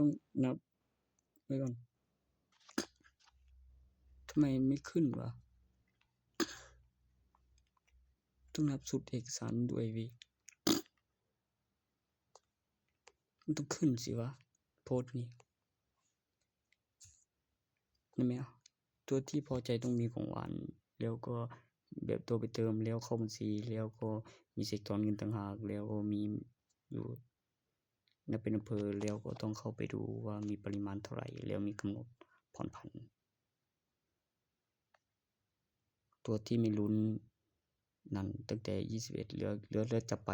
ຕ້ອງນັບໄວ້ກ່ອນ. ທຳໄມມັນໄມ່ຂຶ້ນວະ? ຕ້ອງນັບຊຸດເອກະສານດ້ວຍເວີຍ. ມັນຕ້ອງຂຶ້ນຊິວະ ໂພສນີ້ ເຫັນໄໝ? ຕົວທີ່ພໍໃຈຕ້ອງມີຂອງຫວານ ແລ້ວກໍແບບຕົວໄປເຕີມ ແລ້ວເຂົ້າບັນຊີ ແລ້ວກໍມີເຊັກຖອນເງິນຕ່າງຫາກ ແລ້ວກໍມີຢູ່ນັບເປັນອຳເພີ ແລ້ວກໍຕ້ອງເຂົ້າໄປດູວ່າມີປະລິມານເທົ່າໃດ ແລ້ວມີກຳນົດຜ່ອນຜັນ. ຕົວທີ່ມີລຸ້ນນັ້ນຕັ້ງແຕ່ຊາວເອັດ ເຫຼືອ ເຫຼືອ ເຫຼືອຈະໄປ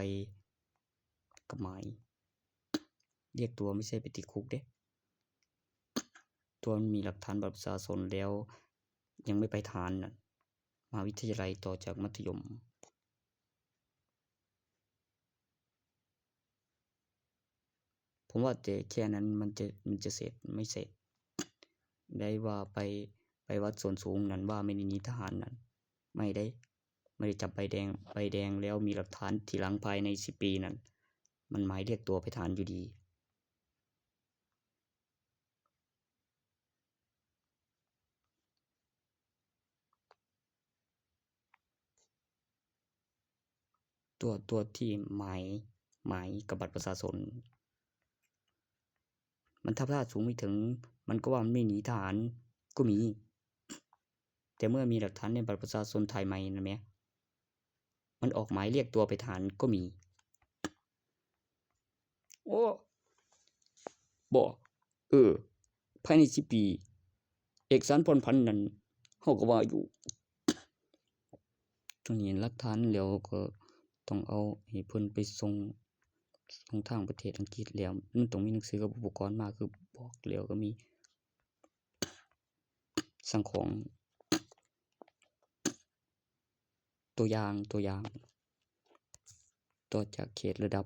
ກັບໝາຍ ລຽກຕົວ ບໍ່ໃຊ່ໄປຕິດຄຸກເດ້. ຕົວມີຫຼັກຖານບັດປະຊາຊົນແລ້ວຍັງໄມ່ໄປທະຫານນັ້ນ ມະຫາວິທະຍາໄລຕໍ່ຈາກມັດທະຍົມ. ຜົມວ່າແຕ່ແຄ່ນັ້ນມັນຈະ ມັນຈະເສັດ ໄມ່ເສັດ ໄດ້ວ່າໄປ ໄປວັດໂຊນສູງນັ້ນວ່າໄມ່ໄດ້ໜີທະຫານນັ້ນ ໄມ່ເດ້ ໄມ່ໄດ້ຈັບໃບແດງ ໃບແດງແລ້ວມີຫຼັກຖານທີຫຼັງພາຍໃນສິບປີນັ້ນ ມັນໝາຍລຽກຕົວໄປທະຫານຢູ່ດີ. ຕົວ ຕົວທີ່ໝາຍ ໝາຍກັບບັດປະຊາຊົນ ມັນທຳທ່າສູງໄມ່ເຖິງ ມັນກໍວ່າມັນໄມ່ໜີທະຫານກໍມີ ແຕ່ເມື່ອມີຫຼັກຖານໃນບັດປະຊາຊົນຖ່າຍໃໝ່ນັ້ນແໝ ມັນອອກໝາຍລຽກຕົວໄປທະຫານກໍມີ. ໂອ້ ບໍ່ ເອີ ພາຍໃນສິບປີ ເອກະສານຜ່ອນຜັນນັ້ນ ເຮົາກໍວ່າຢູ່ ໂຕນີ້ຫຼັກຖານ ແລ້ວກໍຕ້ອງເອົາໃຫ້ເພິ່ນໄປສົ່ງ ສົ່ງທາງປະເທດອັງກິດ ແລ້ວມັນຕ້ອງມີໜັງສືກັບອຸປະກອນມາ ຄືບອກແລ້ວກໍມີ ສັ່ງຂອງ ຕົວຢ່າງ ຕົວຢ່າງ ຕໍ່ຈາກເຂດລະດັບ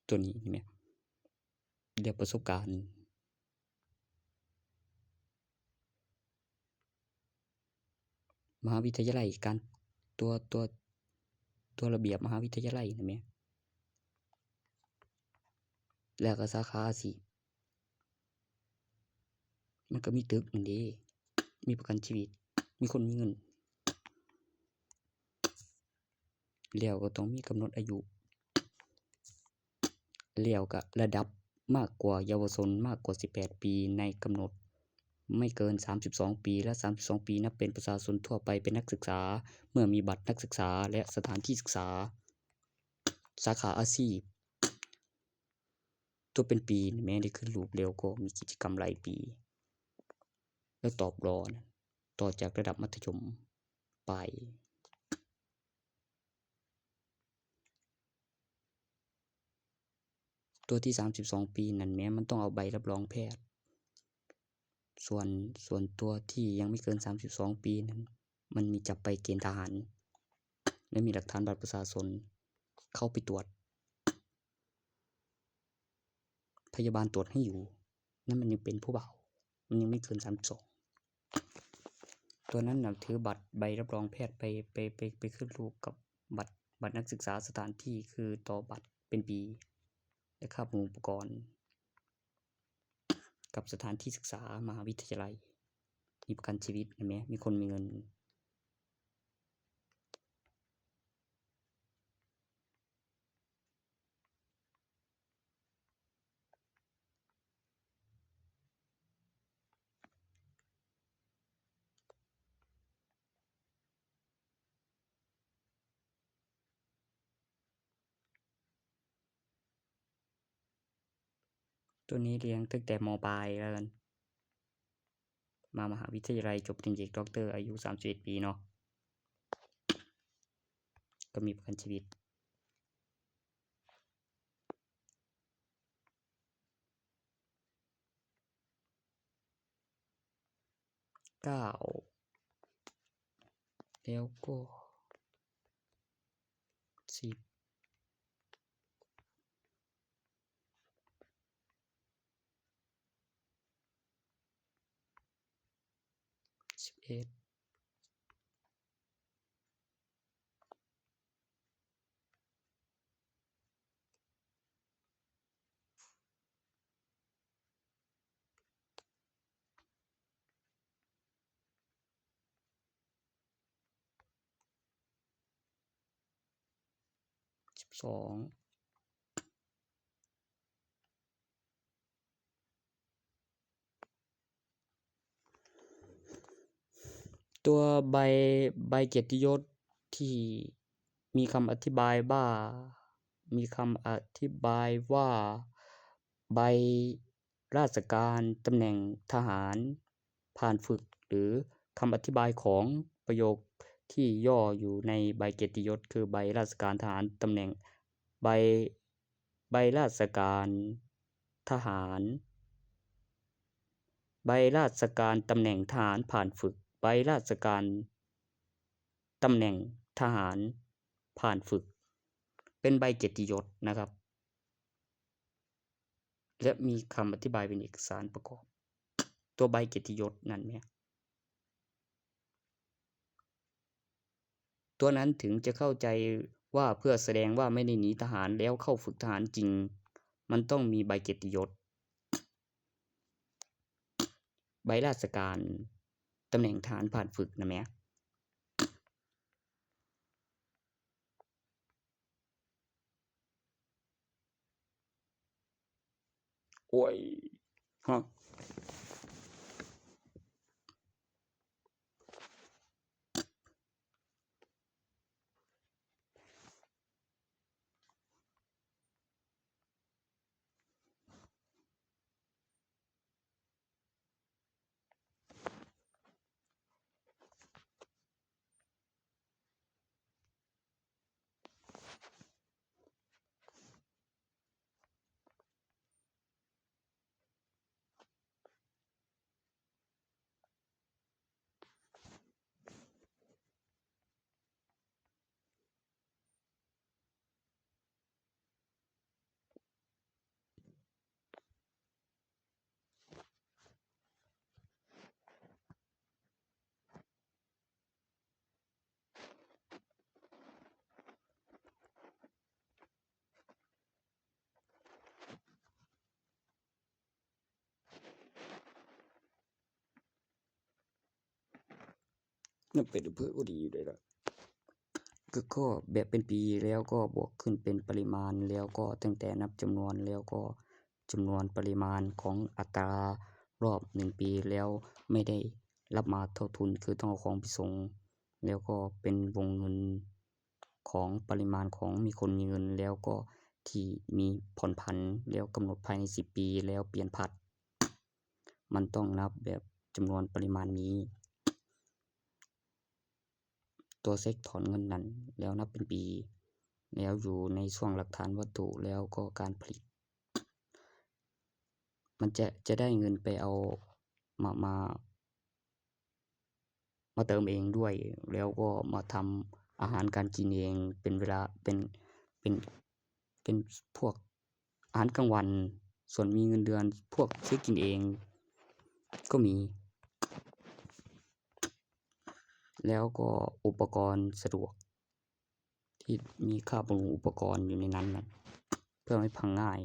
ຕົວນີ້ເຫັນໄໝ ເລື່ອງປະສົບການ ມະຫາວິທະຍາໄລ ການ ຕົວ ຕົວ ຕົວລະບຽບມະຫາວິທະຍາໄລຫັ້ນແໝ ແລ້ວກໍສາຂາອາຊີບ ມັນກໍມີຕຶກຫັ້ນເດ້ ມີປະກັນຊີວິດ ມີຄົນມີເງິນ ແລ້ວກໍຕ້ອງມີກຳນົດອາຍຸ ແລ້ວກະລະດັບມາກກວ່າເຍົາວະຊົນ ມາກກວ່າສິບແປດປີ ໃນກຳນົດໄມ່ເກີນສາມສິບສອງປີ ແລະ ສາມສິບສອງປີ ນັບເປັນປະຊາຊົນທົ່ວໄປ ເປັນນັກສຶກສາ ເມື່ອມີບັດນັກສຶກສາ ແລະ ສະຖານທີ່ສຶກສາ ສາຂາອາຊີບ ຕົວເປັນປີ ແມ່ນໄດ້ຂຶ້ນຮູບ ແລ້ວກໍມີກິດຈະກຳລາຍປີ ແລ້ວຕອບລໍນ ຕໍ່ຈາກລະດັບມັດທະຍົມປາຍ. ຕົວທີ່ສາມສິບສອງປີນັ້ນແມ່ນມັນຕ້ອງເອົາໃບຮັບຮອງແພດ ສ່ວນ ສ່ວນຕົວທີ່ຍັງບໍ່ເກີນສາມສິບສອງປີນັ້ນ ມັນມີຈັບໄປເກນທະຫານ ແລະ ມີຫຼັກຖານບັດປະຊາຊົນ ເຂົ້າໄປຕວດ ພະຍາບານຕວດໃຫ້ຢູ່ ນັ້ນມັນຍັງເປັນຜູ້ບ່າວ ມັນຍັງບໍ່ເກີນສາມສິບສອງ ຕົວນັ້ນນະ ຖືບັດໃບຮັບຮອງແພດໄປ ໄປ ໄປ ໄປຂຶ້ນຮູບກັບບັດ ບັດນັກສຶກສາສະຖານທີ່ ຄືຕໍ່ບັດເປັນປີ ແລະ ຄາບໝູ່ອຸປະກອນ ກັບສະຖານທີ່ສຶກສາມະຫາວິທະຍາໄລ ມີປະກັນຊີວິດ ເຫັນໄໝ ມີຄົນມີເງິນ. ຕົວນີ້ຮຽນຕັ້ງແຕ່ ມ.ປາຍ ແລ້ວກັນ ມາມະຫາວິທະຍາໄລ ຈົບປະລິນຍາເອກ ດັອກເຕີ ອາຍຸສາມສິບເອັດປີເນາະ ກໍມີປະກັນຊີວິດ. ເກົ້າ ແລ້ວກໍ ສິບ ສິບເອັດ. ສິບສອງ ຕົວໃບ ໃບກຽດຕິຍົດທີ່ມີຄຳອະທິບາຍວ່າ ມີຄຳອະທິບາຍວ່າ ໃບລາຊະການຕຳແໜ່ງທະຫານຜ່ານຝຶກ ຫຼື ຄຳອະທິບາຍຂອງປະໂຫຍກທີ່ຫຍໍ້ຢູ່ໃນໃບກຽດຕິຍົດ ຄື ໃບລາຊະການທະຫານຕຳແໜ່ງ ໃບ ໃບລາຊະການທະຫານ ໃບລາຊະການຕຳແໜ່ງທະຫານຜ່ານຝຶກ ໃບລາຊະການຕຳແໜ່ງທະຫານຜ່ານຝຶກ ເປັນໃບກຽດຕິຍົດນະຄັບ ແລະ ມີຄຳອະທິບາຍເປັນເອກະສານປະກອບ ຕົວໃບກຽດຕິຍົດນັ້ນແໝ ຕົວນັ້ນເຖິງຈະເຂົ້າໃຈວ່າເພື່ອສະແດງວ່າໄມ່ໄດ້ໜີທະຫານແລ້ວເຂົ້າຝຶກທະຫານຈິງ, ມັນຕ້ອງມີໃບກຽດຕິຍົດ, ໃບລາຊະການ, ຕຳແໜ່ງທະຫານຜ່ານຝຶກນະແມ. ໂອ້ຍ ຮະ. ຍັງເປັນອຳເພີບໍ່ດີຢູ່ເດ້ລະ. ກໍ ກໍແບບເປັນປີ ແລ້ວກໍບວກຂຶ້ນເປັນປະລິມານ, ແລ້ວກໍຕັ້ງແຕ່ນັບຈຳນວນ, ແລ້ວກໍຈຳນວນປະລິມານຂອງອັດຕາລອບໜຶ່ງປີ, ແລ້ວໄມ່ໄດ້ຮັບມາເທົ່າທຶນ ຄືຕ້ອງເອົາຂອງໄປສົ່ງ, ແລ້ວກໍເປັນວົງເງິນຂອງປະລິມານຂອງມີຄົນມີເງິນ, ແລ້ວກໍທີ່ມີຜ່ອນຜັນ, ແລ້ວກຳນົດພາຍໃນສິບປີ, ແລ້ວປ່ຽນພັດ. ມັນຕ້ອງນັບແບບຈຳນວນປະລິມານນີ້ ຕົວເຊັກຖອນເງິນນັ້ນ ແລ້ວນັບເປັນປີ, ແລ້ວຢູ່ໃນຊ່ວງຫຼັກຖານວັດຖຸ, ແລ້ວກໍການຜະລິດ ມັນຈະ ຈະໄດ້ເງິນໄປເອົາມາ ມາ ມາເຕີມເອງດ້ວຍ, ແລ້ວກໍມາທຳອາຫານການກິນເອງ ເປັນເວລາ ເປັນ ເປັນ ເປັນພວກອາຫານກາງວັນ, ສ່ວນມີເງິນເດືອນ ພວກເຮັດກິນເອງກໍມີ, ແລ້ວກໍອຸປະກອນສະດວກ ທີ່ມີຄ່າບຳລຸງອຸປະກອນຢູ່ໃນນັ້ນນະ ເພື່ອໃຫ້ພັງງ່າຍ.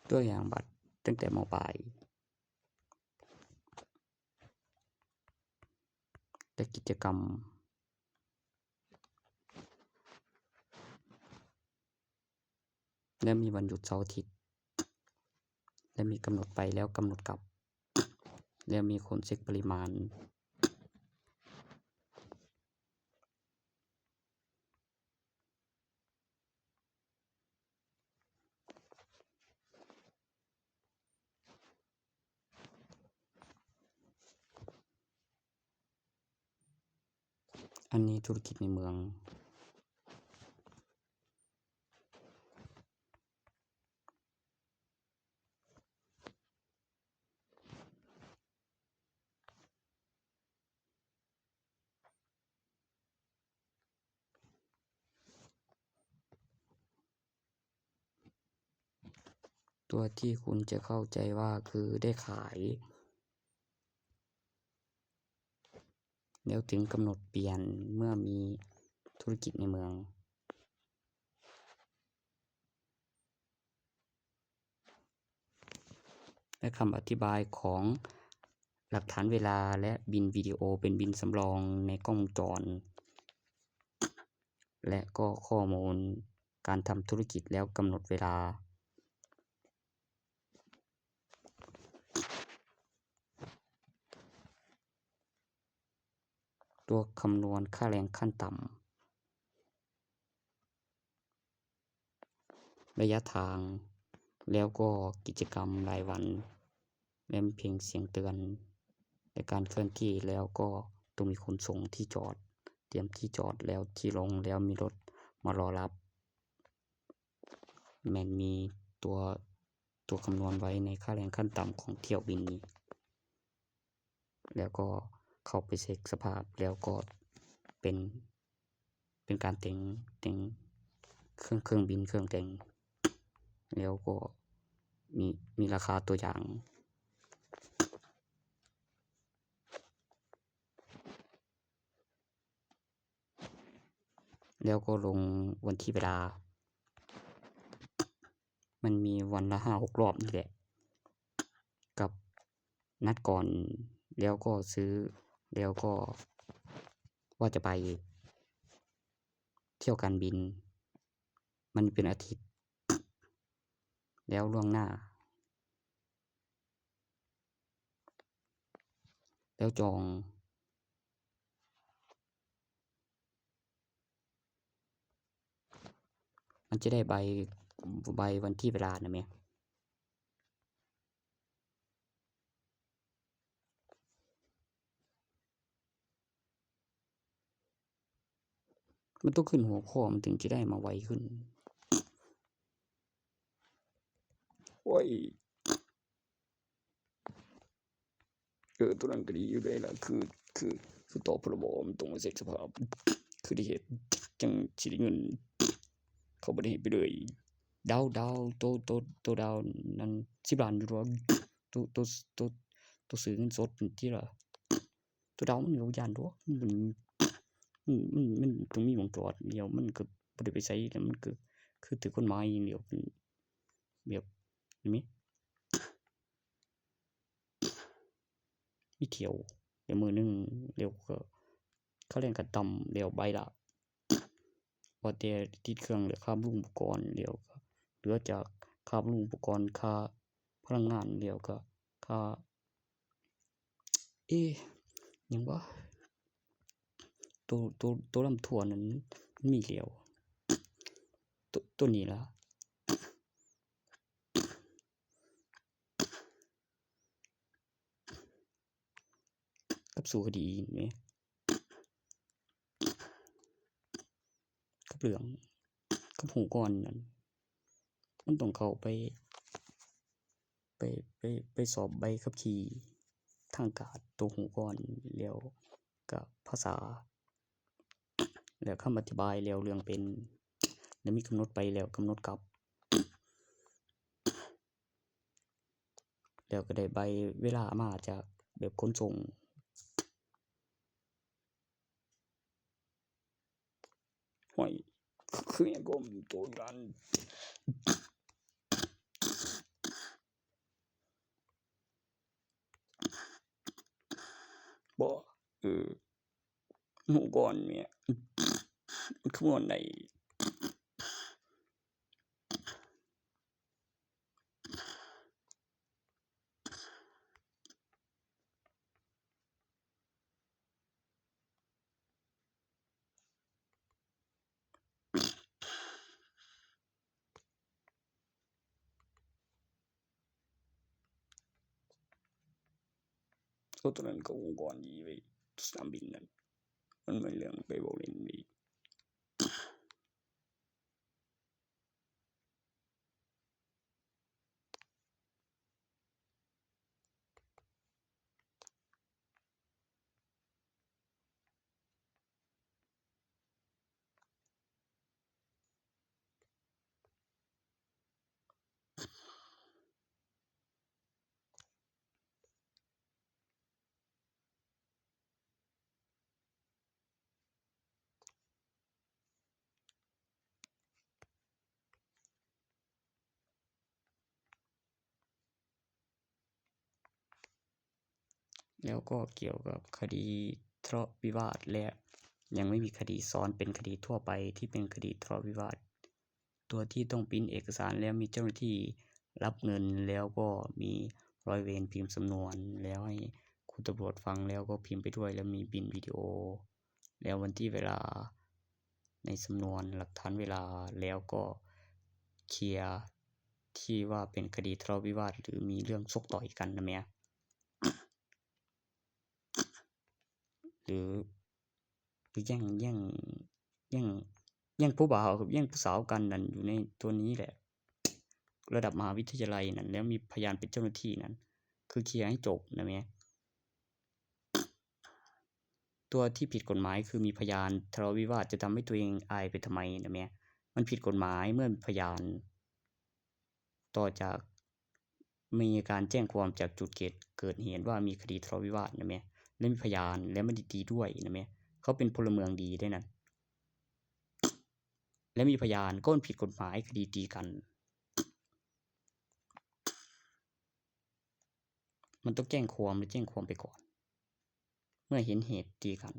ຕົວຢ່າງບັດຕັ້ງແຕ່ ມ.ປາຍ ແລະ ກິດຈະກຳ ແລະ ມີວັນຢຸດເສົາອາທິດ ແລະ ມີກຳນົດໄປແລ້ວກຳນົດກັບ ແລ້ວມີຄົນເຊັກປະລິມານ. ອັນນີ້ທຸລະກິດໃນເມືອງ. ຕົວທີ່ຄຸນຈະເຂົ້າໃຈວ່າຄືໄດ້ຂາຍ ແລ້ວເຖິງກຳນົດປ່ຽນເມື່ອມີທຸລະກິດໃນເມືອງ. ແລະ ຄຳອະທິບາຍຂອງຫຼັກຖານເວລາ ແລະ ບິນວິດີໂອເປັນບິນສຳລອງໃນກ້ອງວົງຈອນ ແລະ ກໍຂໍ້ມູນການທຳທຸລະກິດແລ້ວກຳນົດເວລາ. ຕົວຄຳນວນຄ່າແຮງຂັ້ນຕ່ຳ ໄລຍະທາງ ແລ້ວກໍກິດຈະກຳລາຍວັນ ແລະ ມີເພງສຽງເຕືອນ ແລະ ການເຄື່ອນທີ່ ແລ້ວກໍຕ້ອງມີຂົນສົ່ງທີ່ຈອດ ຕຽມທີ່ຈອດ ແລ້ວທີ່ລົງ ແລ້ວມີລົດມາລໍຮັບ. ແມ່ນມີຕົວ ຕົວຄຳນວນໄວ້ໃນຄ່າແຮງຂັ້ນຕ່ຳຂອງຖ້ຽວບິນນີ້ ແລ້ວກໍເຂົ້າໄປເຊັກສະພາບ ແລ້ວກໍເປັນ ເປັນການແຕ່ງ ແຕ່ງເຄື່ອງ ເຄື່ອງບິນ ເຄື່ອງແຕ່ງ ແລ້ວກໍມີ ມີລາຄາຕົວຢ່າງ. ແລ້ວກໍລົງວັນທີເວລາ ມັນມີວັນລະຫ້າຫົກລອບນີ້ແຫຼະ ກັບນັດກ່ອນ ແລ້ວກໍຊື້ ແລ້ວກໍວ່າຈະໄປທ່ຽວການບິນ ມັນເປັນອາທິດແລ້ວລ່ວງໜ້າ ແລ້ວຈອງ ມັນຈະໄດ້ໃບ ໃບວັນທີເວລານະແມະ. ມັນຕ້ອງຂຶ້ນຫົວຂໍ້ ມັນເຖິງຈະໄດ້ມາໄວຂຶ້ນ. ໂອ້ຍ ເອີ ຕົວນັ້ນກໍດີຢູ່ເດ້ລະ ຄື ຄື ຄືຕໍ່ ພລບ ມັນຕ້ອງມາເຊັກສະພາບ ຄືໄດ້ເຮັດ ຈັ່ງຊິໄດ້ເງິນ ເຂົາບໍ່ໄດ້ເຮັດໄປເລີຍ. ດາວ ດາວ ໂຕ ໂຕ ໂຕດາວນັ້ນ ສິບລ້ານຢູ່ດອກ ໂຕ ໂຕ ໂຕ ໂຕຊື້ເງິນສົດຫັ້ນຕິລະ. ຕົວດາວມັນກໍບໍ່ຢ້ານດອກ ມັນ ມັນ ມັນ ມັນຕ້ອງມີໝ່ອງຈອດແລ້ວ ມັນກໍບໍ່ໄດ້ໄປໃສ ແລ້ວມັນກໍຄືຖືກກົດໝາຍແລ້ວ ແບບນີ້ ມີທ່ຽວແລ້ວມື້ໜຶ່ງ ແລ້ວກໍຄ່າແຮງຂັ້ນຕ່ຳແລ້ວໃບລະ ວ່າແຕ່ຕິດເຄື່ອງແລ້ວ ຄ່າບຳລຸງອຸປະກອນແລ້ວ ເຫຼືອຈາກຄ່າບຳລຸງອຸປະກອນ ຄ່າພະລັງງານແລ້ວກໍຄ່າ ເອ ຫຍັງວະ ໂຕ ໂຕ ໂຕລຳຖ້ວນນັ້ນມີແລ້ວ ໂຕ ໂຕນີ້ລະ ກັບສູ້ຄະດີແມະ ກັບເລື່ອງ ກັບຮູ້ກ່ອນນັ້ນ ມັນຕ້ອງເຂົ້າໄປ ໄປ ໄປ ໄປສອບໃບຂັບຂີ່ທາງການ ໂຕຮູ້ກ່ອນ ແລ້ວກະພາສາ ແລ້ວຄຳອະທິບາຍ ແລ້ວເລື່ອງເປັນ ແລ້ວມີກຳນົດໄປ ແລ້ວກຳນົດກັບ ແລ້ວກໍໄດ້ໃບເວລາມາຈາກແບບຂົນສົ່ງ. ຫ້ວຍ ຄື ຄືຫຍັງກໍໂຕນັ້ນ ບໍ່ ເອີ ຮູ້ກ່ອນແມະ ມັນຄຳນວນໄດ້. ໂອ້ ໂຕນັ້ນກໍອົງກອນດີເວີຍ ສະໜາມບິນນັ້ນ ມັນແມ່ນເລື່ອງໄປເວົ້າຫຼິ້ນອີກ. ໂ แล้วก็เกี่ยวกับคดีทะเลาะวิวาท และยังไม่มีคดีซ้อน เป็นคดีทั่วไปที่เป็นคดีทะเลาะวิวาท ตัวที่ต้องปริ้นเอกสาร แล้วมีเจ้าหน้าที่รับเงิน แล้วก็มีร้อยเวรพิมพ์สำนวน แล้วให้คุณตำรวจฟัง แล้วก็พิมพ์ไปด้วย แล้วมีบินวิดีโอ แล้ววันที่เวลาในสำนวน หลักฐานเวลา แล้วก็เคลียร์ที่ว่าเป็นคดีทะเลาะวิวาท หรือมีเรื่องชกต่อยกันนะแม่ หรือ หรือแย่ง แย่ง แย่ง แย่งผู้บ่าวกับแย่งผู้สาวกันนั่น อยู่ในตัวนี้แหละ ระดับมหาวิทยาลัยนั่น แล้วมีพยานเป็นเจ้าหน้าที่นั่น คือเคลียร์ให้จบนะแม่ ตัวที่ผิดกฎหมายคือมีพยาน ทะเลาะวิวาทจะทำให้ตัวเองอายไปทำไมนะแม่ มันผิดกฎหมายเมื่อมีพยาน ต่อจากมีการแจ้งความจากจุดเกิด เกิดเหตุว่ามีคดีทะเลาะวิวาทนะแม่ และมีพยาน และไม่ได้ตีด้วยนะแม่ เขาเป็นพลเมืองดีด้วยนั่น และมีพยาน ก็มันผิดกฎหมาย คดีตีกัน มันต้องแจ้งความ และแจ้งความไปก่อน เมื่อเห็นเหตุตีกัน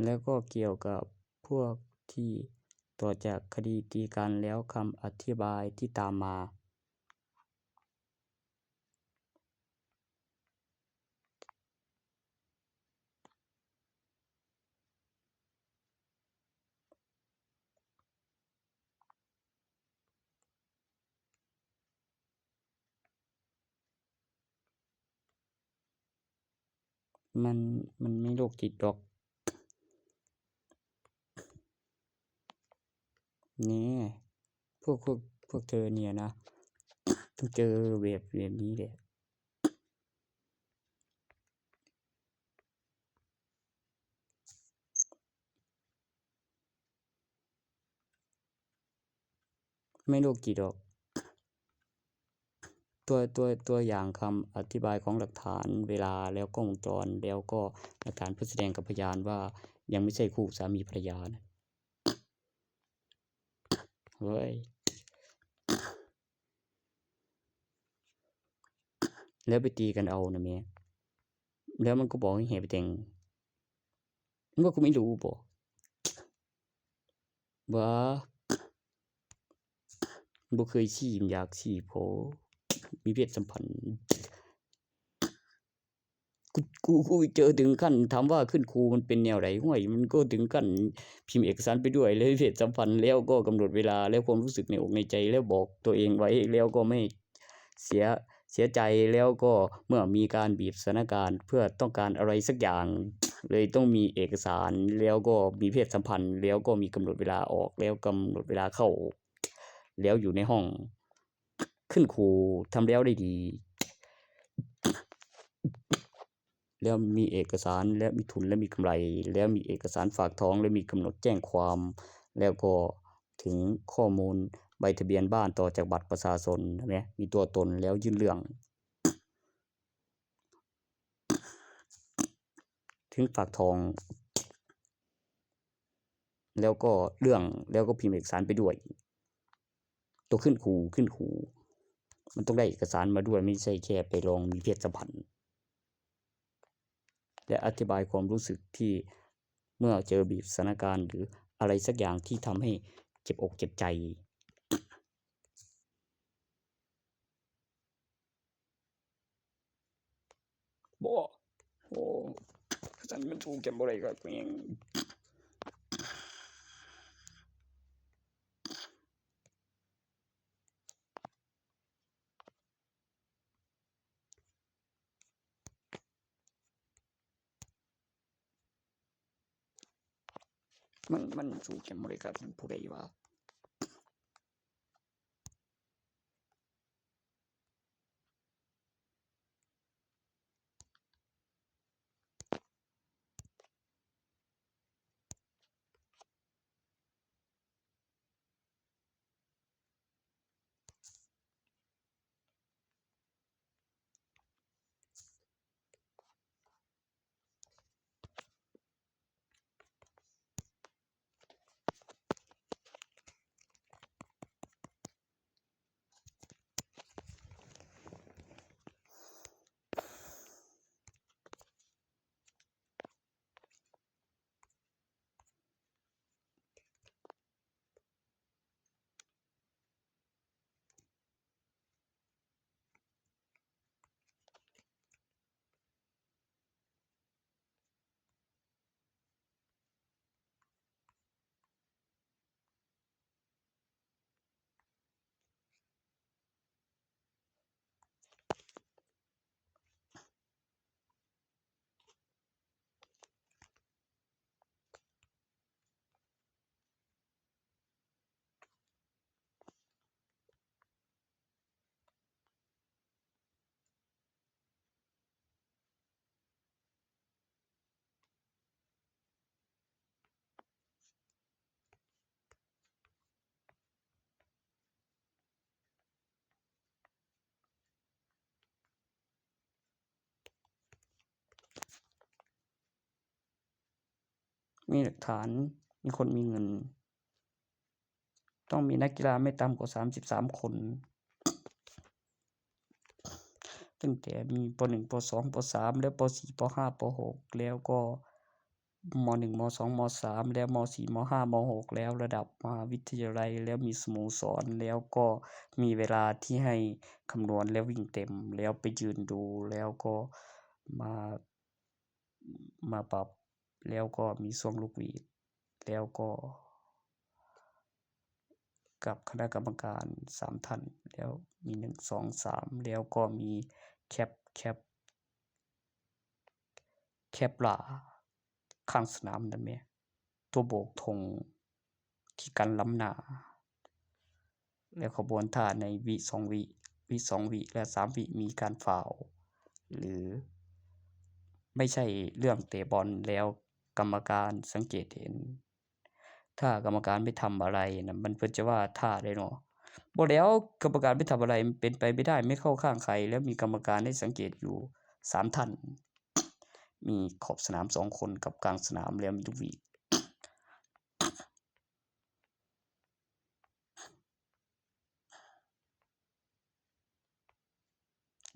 แล้วก็เกี่ยวกับพวกที่ต่อจากคดีตีกัน แล้วคำอธิบายที่ตามมา มัน มันไม่โรคจิตดอก แหน่ พวก พวก พวกเธอเนี่ยนะ ต้องเจอแบบ แบบนี้แหละ ไม่โรคจิตดอก ตัว ตัว ตัวอย่างคำอธิบายของหลักฐานเวลา แล้วกล้องวงจร แล้วก็หลักฐานเพื่อแสดงกับพยานว่ายังไม่ใช่คู่สามีภรรยานะ เฮ้ย แล้วไปตีกันเอานะแม่ แล้วมันก็บอกให้แห่ไปแต่ง มึงว่ากูไม่รู้บ่ บ่ บ่เคยซี้ อยากซี้พอ มีเพศสัมพันธ์ กู กู กูเจอถึงขั้น ถามว่าขึ้นครูมันเป็นแนวใด ห้วย มันก็ถึงขั้นพิมพ์เอกสารไปด้วย แล้วมีเพศสัมพันธ์ แล้วก็กำหนดเวลา แล้วความรู้สึกในอกในใจ แล้วบอกตัวเองไว้ แล้วก็ไม่เสีย เสียใจ แล้วก็เมื่อมีการบีบสถานการณ์เพื่อต้องการอะไรสักอย่าง เลยต้องมีเอกสาร แล้วก็มีเพศสัมพันธ์ แล้วก็มีกำหนดเวลาออก แล้วกำหนดเวลาเข้า แล้วอยู่ในห้อง ขึ้นครูทำแล้วได้ดี แล้วมีเอกสาร แล้วมีทุน แล้วมีกำไร แล้วมีเอกสารฝากท้อง แล้วมีกำหนดแจ้งความ แล้วก็ถึงข้อมูลใบทะเบียนบ้านต่อจากบัตรประชาชน เห็นไหม มีตัวตน แล้วยื่นเรื่อง ถึงฝากท้อง แล้วก็เรื่อง แล้วก็พิมพ์เอกสารไปด้วย ตัวขึ้นครู ขึ้นครู มันต้องได้เอกสารมาด้วย ไม่ใช่แค่ไปลองมีเพศสัมพันธ์ และอธิบายความรู้สึกที่ ເມື່ອເຈີບີບສະຖານະການ ຫຼື ອະໄລສັກຢ່າງທີ່ທຳໃຫ້ເຈັບອົກເຈັບໃຈ. ບໍ່ ໂອ້ ຊັ້ນມັນສູ້ກັນບໍ່ໄດ້ຄັກແມ່ງ. ມັນ ມັນສູ້ກັນບໍ່ໄດ້ກັບຜູ້ໃດວະ. ມີຫຼັກຖານ ມີຄົນມີເງິນ. ຕ້ອງມີນັກກິລາໄມ່ຕ່ຳກວ່າສາມສິບສາມຄົນ ຕັ້ງແຕ່ມີ ປໍໜຶ່ງ ປໍສອງ ປໍສາມ ແລະ ປໍສີ່ ປໍຫ້າ ປໍຫົກ ແລ້ວກໍ ມໍໜຶ່ງ ມໍສອງ ມໍສາມ ແລ້ວ ມໍສີ່ ມໍຫ້າ ມໍຫົກ ແລ້ວລະດັບມະຫາວິທະຍາໄລ ແລ້ວມີສະໂມສອນ ແລ້ວກໍມີເວລາທີ່ໃຫ້ຄຳນວນ ແລ້ວວິ່ງເຕັມ ແລ້ວໄປຢືນດູ ແລ້ວກໍມາ ມາປັບ ແລ້ວກໍມີຊ່ວງລູກຫວີດ ແລ້ວກໍກັບຄະນະກຳມະການສາມທ່ານ ແລ້ວມີ ໜຶ່ງ ສອງ ສາມ ແລ້ວກໍມີແຄັບ ແຄັບ ແຄັບລາຂ້າງສະໜາມນັ້ນແໝ່ ຕົວໂບກທຸງທີ່ກັນລ້ຳໜ້າ ແລະ ຂະບວນຖ້າໃນວິສອງວິ ວິສອງວິ ແລະ ສາມວິ ມີການຟາວ ຫຼື ໄມ່ໃຊ່ເລື່ອງເຕະບອນ ແລ້ວກຳມະການສັງເກດເຫັນ. ຖ້າກຳມະການໄມ່ທຳອະໄລນະ ມັນ ເພິ່ນຈະວ່າຖ້າໄດ້ເນາະ. ບໍ່ແລ້ວ ກຳມະການໄມ່ທຳອະໄລ ມັນເປັນໄປບໍ່ໄດ້ ໄມ່ເຂົ້າຂ້າງໃຄ ແລ້ວມີກຳມະການໃຫ້ສັງເກດຢູ່ສາມທ່ານ ມີຂອບສະໜາມສອງຄົນ ກັບກາງສະໜາມ ແລ້ວມີລູກຫວີດ.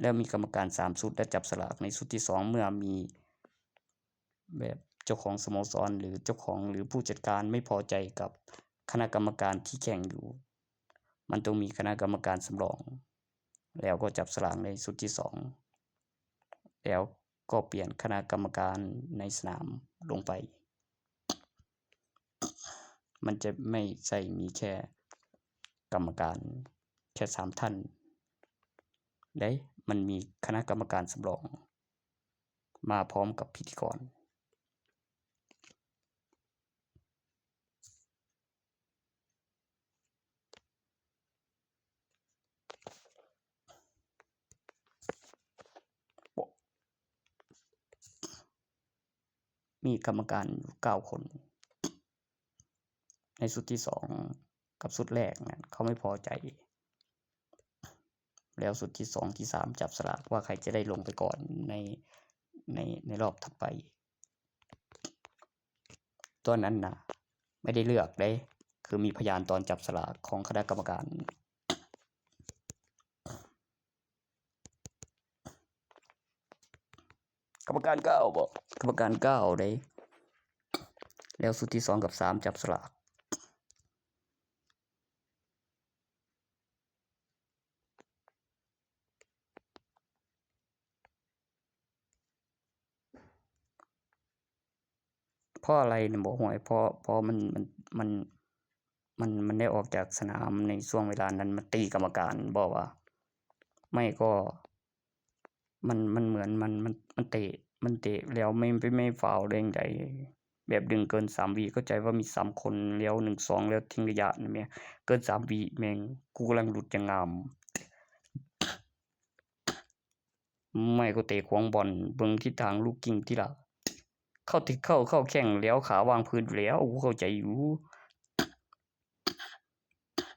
ແລ້ວມີກຳມະການສາມຊຸດ ແລະ ຈັບສະຫຼາກໃນຊຸດທີສອງ ເມື່ອມີແບບເຈົ້າຂອງສະໂມສອນ ຫຼື ເຈົ້າຂອງ ຫຼື ຜູ້ຈັດການໄມ່ພໍໃຈກັບຄະນະກຳມະການທີ່ແຂ່ງຢູ່ ມັນຕ້ອງມີຄະນະກຳມະການສຳລອງ ແລ້ວກໍຈັບສະຫຼາກໃນຊຸດທີສອງ ແລ້ວກໍປ່ຽນຄະນະກຳມະການໃນສະໜາມລົງໄປ. ມັນຈະໄມ່ໃຊ່ມີແຄ່ກຳມະການແຄ່ສາມທ່ານເດ້ ມັນມີຄະນະກຳມະການສຳລອງມາພ້ອມກັບພິທີກອນ. ມີກຳມະການຢູ່ເກົ້າຄົນ ໃນຊຸດທີສອງກັບຊຸດແລກນັ້ນ ເຂົາໄມ່ພໍໃຈ ແລ້ວຊຸດທີສອງ ທີສາມ ຈັບສະຫຼາກວ່າໃຜຈະໄດ້ລົງໄປກ່ອນໃນ ໃນ ໃນລອບຖັດໄປ. ຕອນນັ້ນນະ ໄມ່ໄດ້ເລືອກເດ້ ຄືມີພະຍານຕອນຈັບສະຫຼາກຂອງຄະນະກຳມະການ. ກຳມະການກ້າວບໍ? ກຳມະການກ້າວເດ້. ແລ້ວຊຸດທີສອງກັບສາມຈັບສະຫຼາກ. ເພາະອະໄລນີ້ບໍ່ ຫ້ວຍ ເພາະ ເພາະມັນ ມັນ ມັນ ມັນ ມັນໄດ້ອອກຈາກສະໜາມໃນຊ່ວງເວລານັ້ນ ມັນຕີກຳມະການບໍ່ວ່າ ໄມ່ກໍ ມັນ ມັນເໝືອນມັນ ມັນ ມັນເຕະ ມັນເຕະແລ້ວໄມ່ ໄມ່ ໄມ່ຟາວແລ້ວຈັ່ງໃດ ແບບດຶງເກີນສາມວິ ເຂົ້າໃຈວ່າມີສາມຄົນ ແລ້ວໜຶ່ງສອງ ແລ້ວຖິ້ມໄລຍະນັ້ນແໝ່ ເກີນສາມວິ ແມ່ງ ກູກຳລັງຫຼຸດຢ່າງງາມ. ໄມ້ກໍເຕະຂວາງບອນ ເບິ່ງທິດທາງລູກຍິງຕິລະ ເຂົ້າຕິດເຂົ້າ ເຂົ້າແຂ້ງແລ້ວ ຂາວາງພື້ນຢູ່ແລ້ວ ກູເຂົ້າໃຈຢູ່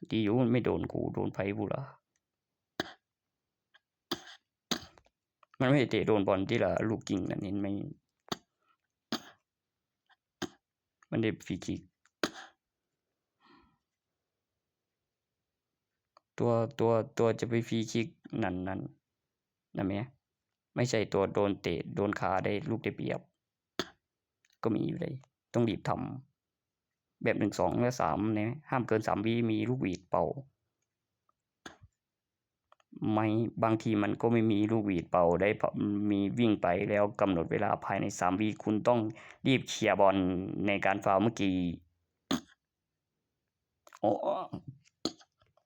ດີຢູ່ ມັນໄມ່ໂດນກູ ໂດນໃຜບຸລະ ມັນໄມ່ໄດ້ເຕະໂດນບອນຕິລະ ລູກຍິງນັ້ນ ເຫັນໄໝ? ມັນໄດ້ຟຣີຄິກ ຕົວ ຕົວ ຕົວຈະໄປຟຣີຄິກນັ້ນ ນັ້ນ ນັ້ນແໝ່ ໄມ່ໃຊ່ຕົວໂດນເຕະ ໂດນຂາໄດ້ ລູກໄດ້ປຽບ ກໍມີຢູ່ເດ້ ຕ້ອງລີບທຳ ແບບໜຶ່ງສອງ ແລະ ສາມແນ່ ຫ້າມເກີນສາມວິ ມີລູກຫວີດເປົ່າ ໄມ້ ບາງທີມັນກໍໄມ່ມີລູກຫວີດເປົ່າໄດ້ ເພາະມີ ວິ່ງໄປແລ້ວກຳນົດເວລາພາຍໃນສາມວິ ຄຸນຕ້ອງລີບເຄຍບອນໃນການຟາວເມື່ອກີ້. ໂອ້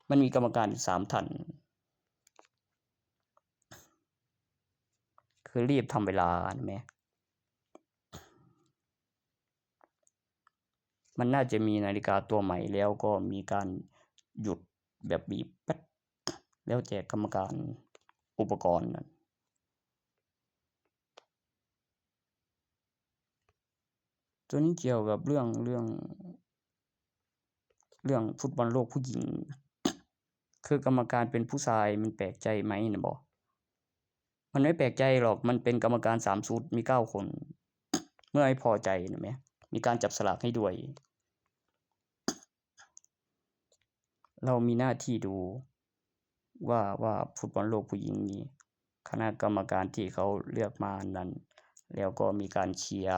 ມັນມີກຳມະການຢູ່ສາມທ່ານ ຄືລີບທຳເວລາຫັ້ນແໝ່. ມັນໜ້າຈະມີນາລິກາຕົວໃໝ່ ແລ້ວກໍມີການຢຸດແບບບີບແປັດ ແລ້ວແຈກກຳມະການອຸປະກອນນັ້ນ. ຕົວນີ້ກ່ຽວກັບເລື່ອງ ເລື່ອງ ເລື່ອງຟຸດບອນໂລກຜູ້ຍິງ ຄືກຳມະການເປັນຜູ້ຊາຍ ມັນແປກໃຈໄໝນະບໍ? ມັນໄມ່ແປກໃຈຫຼອກ ມັນເປັນກຳມະການສາມຊຸດ ມີເກົ້າຄົນ ເມື່ອໄມ່ພໍໃຈນະແມ ມີການຈັບສະຫຼາກໃຫ້ດ້ວຍ. ເຮົາມີໜ້າທີ່ດູວ່າ ວ່າຟຸດບອນໂລກຜູ້ຍິງນີ້ ຄະນະກຳມະການທີ່ເຂົາເລືອກມານັ້ນ ແລ້ວກໍມີການເຄຍ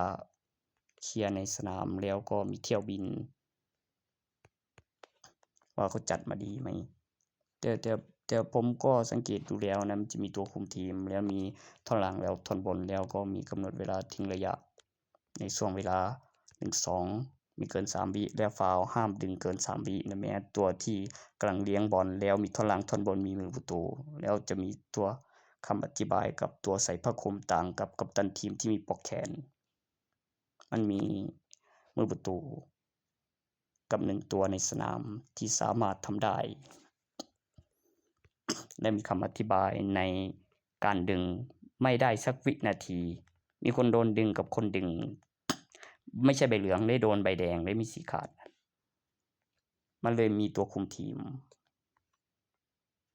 ເຄຍໃນສະໜາມ ແລ້ວກໍມີຖ້ຽວບິນ ວ່າເຂົາຈັດມາດີໄໝ? ແຕ່ ແຕ່ ແຕ່ຜົມກໍສັງເກດດູແລ້ວນະ ມັນຈະມີຕົວຄຸມທີມ ແລ້ວມີທ່ອນຫຼັງ ແລ້ວທ່ອນບົນ ແລ້ວກໍມີກຳນົດເວລາ ເຖິງໄລຍະໃນຊ່ວງເວລາ ໜຶ່ງສອງ ມີເກີນສາມວິ ແລ້ວຟາວ ຫ້າມດຶງເກີນສາມວິນະແມ. ຕົວທີ່ກຳລັງລຽງບອນ ແລ້ວມີທ່ອນຫຼັງ ທ່ອນບົນ ມີມືປະຕູ ແລ້ວຈະມີຕົວຄຳອະທິບາຍກັບຕົວໃສ່ຜ້າຄຸມ ຕ່າງກັບກັບຕັນທີມທີ່ມີປອກແຂນ ມັນມີມືປະຕູ ກັບໜຶ່ງຕົວໃນສະໜາມທີ່ສາມາດທຳໄດ້ ແລະ ມີຄຳອະທິບາຍໃນການດຶງໄມ່ໄດ້ສັກວິນາທີ. ມີຄົນໂດນດຶງກັບຄົນດຶງ ໄມ່ໃຊ່ໃບເຫຼືອງເດ້ ໂດນໃບແດງເດ້ ມີສີຂາດ. ມັນເລີຍມີຕົວຄຸມທີມ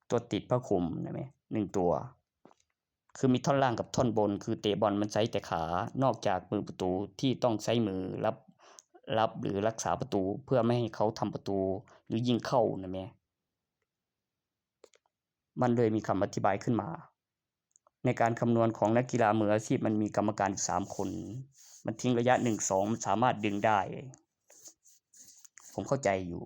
ຕົວຕິດຜ້າຄຸມນະແມ ໜຶ່ງຕົວ ຄືມີທ່ອນລ່າງກັບທ່ອນບົນ ຄືເຕະບອນມັນໃຊ້ແຕ່ຂາ ນອກຈາກມືປະຕູທີ່ຕ້ອງໃຊ້ມືຮັບ ຮັບ ຫຼື ຮັກສາປະຕູ ເພື່ອບໍ່ໃຫ້ເຂົາທຳປະຕູ ຫຼື ຍິງເຂົ້ານະແມ. ມັນເລີຍມີຄຳອະທິບາຍຂຶ້ນມາ ໃນການຄຳນວນຂອງນັກກິລາມືອາຊີບ ມັນມີກຳມະການຢູ່ສາມຄົນ ມັນເຖິງໄລຍະ ໜຶ່ງສອງ ມັນສາມາດດຶງໄດ້ ຜົມເຂົ້າໃຈຢູ່